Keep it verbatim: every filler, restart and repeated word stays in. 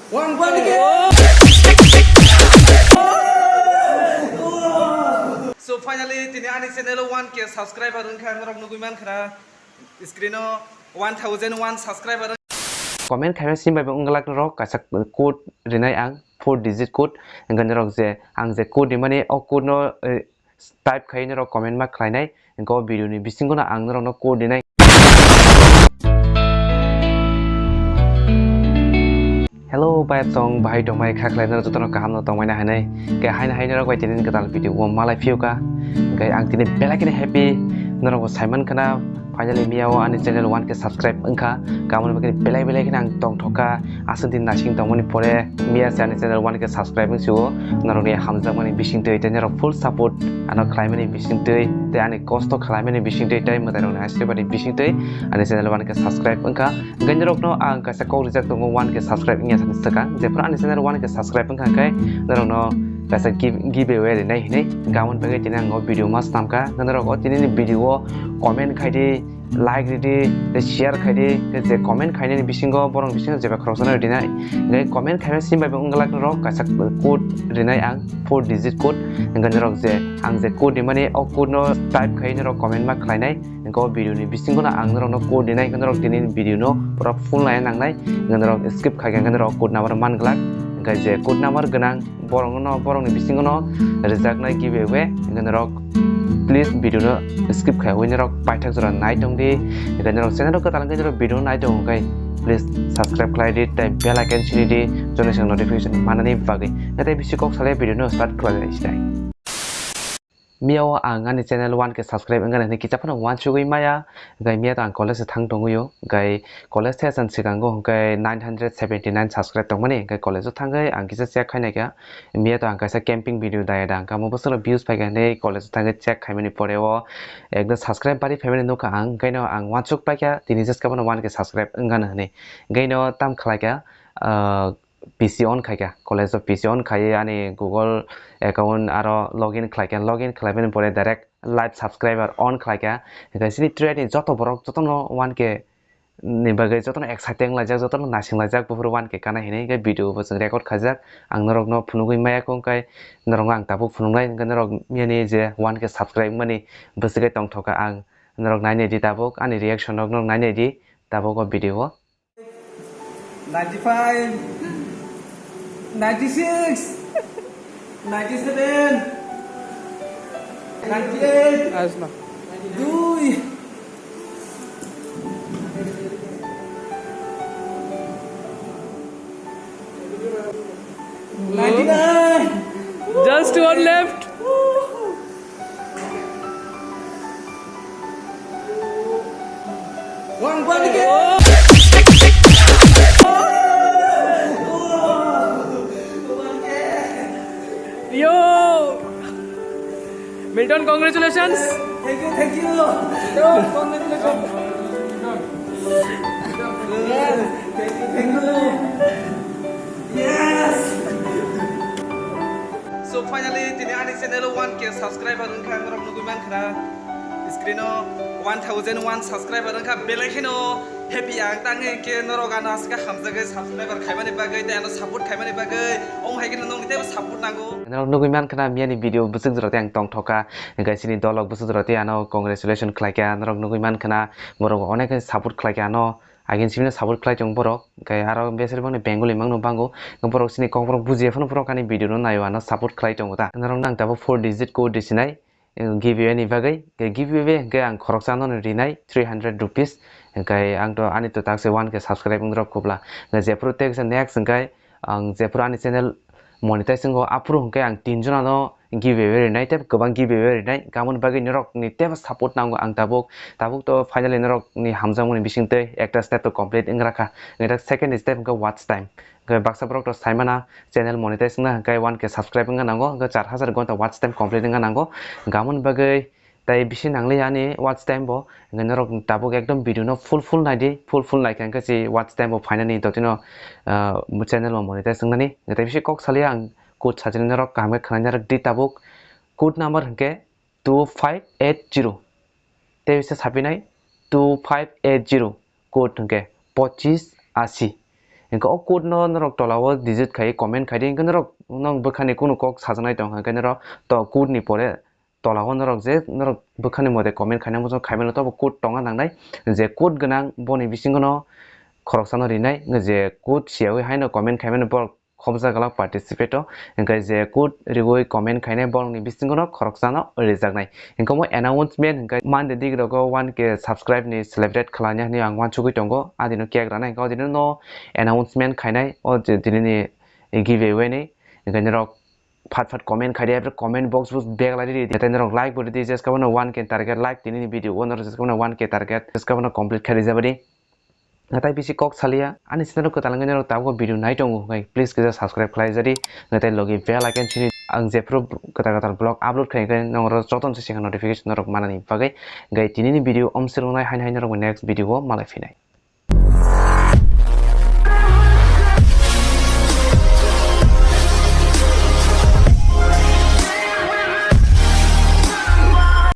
So finally tini ani channel o one K subscriber wngkha, norok nugwi mankha na screen o one thousand one subscriber. Comment khaina sim bai bo wngwlak norok kaisa code rinai ang, four digit code, hwnkhe norok je ang je code rimani o code no, eh, type khai norok comment ma khlainai, hwnkhe o video ni bisingo no ang norok no code rinai. Hello, bai tong, bai tongmai kha khlai norok jotono kaham no tongmai na hinwi. Khe haino hai norok bai tini kwtal video o malai phiyokha. Hwnkhe ang tini belai kheno happy, norok bo saiman khana. Finally miya o ani channel one K subscribe wngkha. Kamoni bagwi belai belai kheno ang tongthokha. Aswk din nasing tongmani pore miya se ani channel one K subscribe wngsio. Norokni hamjakmani bisingtwi tei norok full support ano khlaimani bisingtwi tei ani kosto khlaimani bisingtwi tei mwtairokni asirwad ni bisingtwi ani channel one K subscribe wngkha. Hwnkhe norokno ang kaisa kok rijak tongo one K subscribe wngya sani swkang. Jephru ani channel one K subscribe wngkha hwnkhe norokno kaisa give, giveaway rinai hinwi. Gamon bagwi tini ang o video ma swnamkha. Norok o tini ni video o comment khai di, like ridi, tei share khaidi, tei je comment khainani bisingo, borok bisingo jeba khoroksa no rinai. Hwnkhe comment khaina sim bai bo wngwlak norok kaisa code rinai ang, four digit code. Hwnkhe norok je ang je code rimani o code no type khai norok comment ma khlainai. Hwnkhe o video ni bisingo no ang norok no code rinai, hwnkhe norok tini video no pura full naina nangnai. Hwnkhe norok skip khaikha hwnkhe norok code number man glak. Hwnkhe je code number gwnang borokno, borokni bisingo no rijaknai giveaway, hwnkhe norok please video no skip khaiwi norok paithak jora nai tong di, hwnkhe norok channel o kwtal hwnkhe norok video no nai tongo hwnkhe please subscribe khlai di tei bell icon sini di, jotono notification manani bagwi. Hwnkhe tei bisi kok salai video no start khlai lai sinai. Miya o ang ani channel one K subscribe wngkha hinwi kisa phano uansugwi maya, hwnkhe miya to ang college se thang tongwi o, hwnkhe college thai san swkango hwnkhe nine hundred seventy nine subscribe tongmani, hwnkhe college o thangwi ang kisa check khai naikha, miya to ang kaisa camping video daya da, hwnkhe omo bwswkno views phaikha hinwi college o thangwi check khaimani pore o ekdom subscribe bari phaimani nukha ang, hwnkhe no ang uansuk paikha tini jeska phano one K subscribe wngkha hinwi, hwnkhe no tam khlaikha, ah, P C on khaikha, college o P C on khaiwi ani Google account aro login khlaikha, login khlaimani pore direct live subscriber on khlaikha, hwnkhe chini tribe ni joto borok jotono one K ni bagwi jotono excited wnglaijak, jotono naisinglaijak, buphuru one K kana hinwi hwnkhe video bo chwng record khaijak, ang norokno phunugwi maya kho, hwnkhe norokno ang tabuk phunuknai, hwnkhe norok miyani je one K subscribe wngmani bwswkhe tongthokha, ang norok nainai di tabuk, ani reaction rok norok nainai di tabuk o video o. Ninety-five, ninety-six, ninety-seven, ninety-eight, আসো না। দুই, ninety-nine. Just one left. One K. Yo! Milton, congratulations! Thank you, thank you! Milton, congratulations! Thank you, thank you! Yes! So finally tini ani channel o one K subscriber wngkha, norok nugwi mankha na screen o one thousand one subscriber wngkha, belai kheno happy ang tang hwnkhe norok ano aswk hamjagwi subscriber khaimani bagwi tei ano support khaimani bagwi, omo hai kheno nokni teibo support nango. Norok nugwi mankha na miyani video bwswk jora tei ang tongthokha, hwnkhe chini dolok bwswk jora tei ano congratulation khlaikha, norok nugwi mankha na borok onek khe support khlaikha ano. Again simi no support khlai tongo borok, hwnkhe aro besar bangni Bengali mangno bango, borok chini kokborok bujiya phano borok ani video no naio, ano support khlai tongo ta. Norok no ang tabuk four digit code risinai, eh, giveaway ni bagwi, hwnkhe giveaway hwnkhe ang khoroksa no rinai three hundred rupees, hwnkhe ang to ani to tak se one K subscribe wng rok kubla, hwnkhe jephru teisa next hwnkhe ang jephru ani channel monetize wngo, aphuru hwnkhe ang tin jona no giveaway rinai, tei kwbang giveaway rinai. Gamon bagwi norok ni teibo support nango ang tabuk. Tabuk to finally norok ni hamjakmani bisingtwi ekta step to complete wngrakha. Hwnkhe second step hwnkhe watch time. Hwnkhe baksa borok to saimana channel monetize wngna hwnkhe one K subscribe wngna nango, hwnkhe char hajar gonta watch time complete wngna nango. Gamon bagwi tei bisi nangliya ani watch time bo, hwnkhe norok tabuk ekdom video no full full naidi, full full naikha hwnkhe si watch time bo phainani dotino, ah, channel bo monetize wngnani. Hwnkhe tei bisi kok saliya ang code sajani norok kaham khe khwnai narwk di tabuk. Code number hwnkhe two five eight zero. Tei bisi sapinai two five eight zero. Code hwnkhe pochis asi. Hingke o code no norok tola o digit khai comment khai di, hingke norok nong bwkhani kunu kok sajaknai tong kha, hingke norok to code ni pore tola o norok je norok bwkhani mote comment khaina muchung khaimano tobo code tonga nangnai, je code gwnang boni bisingo no khoroksa no rinai, je code siyawi haino comment khaimani borok khobjak glak participate o, hingke je code riwi comment khainai borokni bisingo no khoroksa no rijaknai. Hingke omo announcement hingke Monday dik rogo one K subscribe ni celebrate khlaina hinwi ang wansugwi tongo, adino cake rana hingke odino no announcement khainai o je dinini giveaway ni, hingke norok phat phat comment khai di, comment box bo bag lai di, tei norok like bo ridi, jeska bono one K target like tini ni video o norok jeska bono one K target jeska bono complete khai rijabadi. Natai bisi kok salia, ani channel kwtal wngwi norok tabuk video nai tongo, hwnkhe please kisa subscribe khlai jadi, natai logi bell icon sini ang jephru kwtal kwtal vlog upload khai hwnkhe norok jotono se notification norok manani bagwi. Hwnkhe tini ni video om sirwngnai, haino haino norok next video o malai phinai.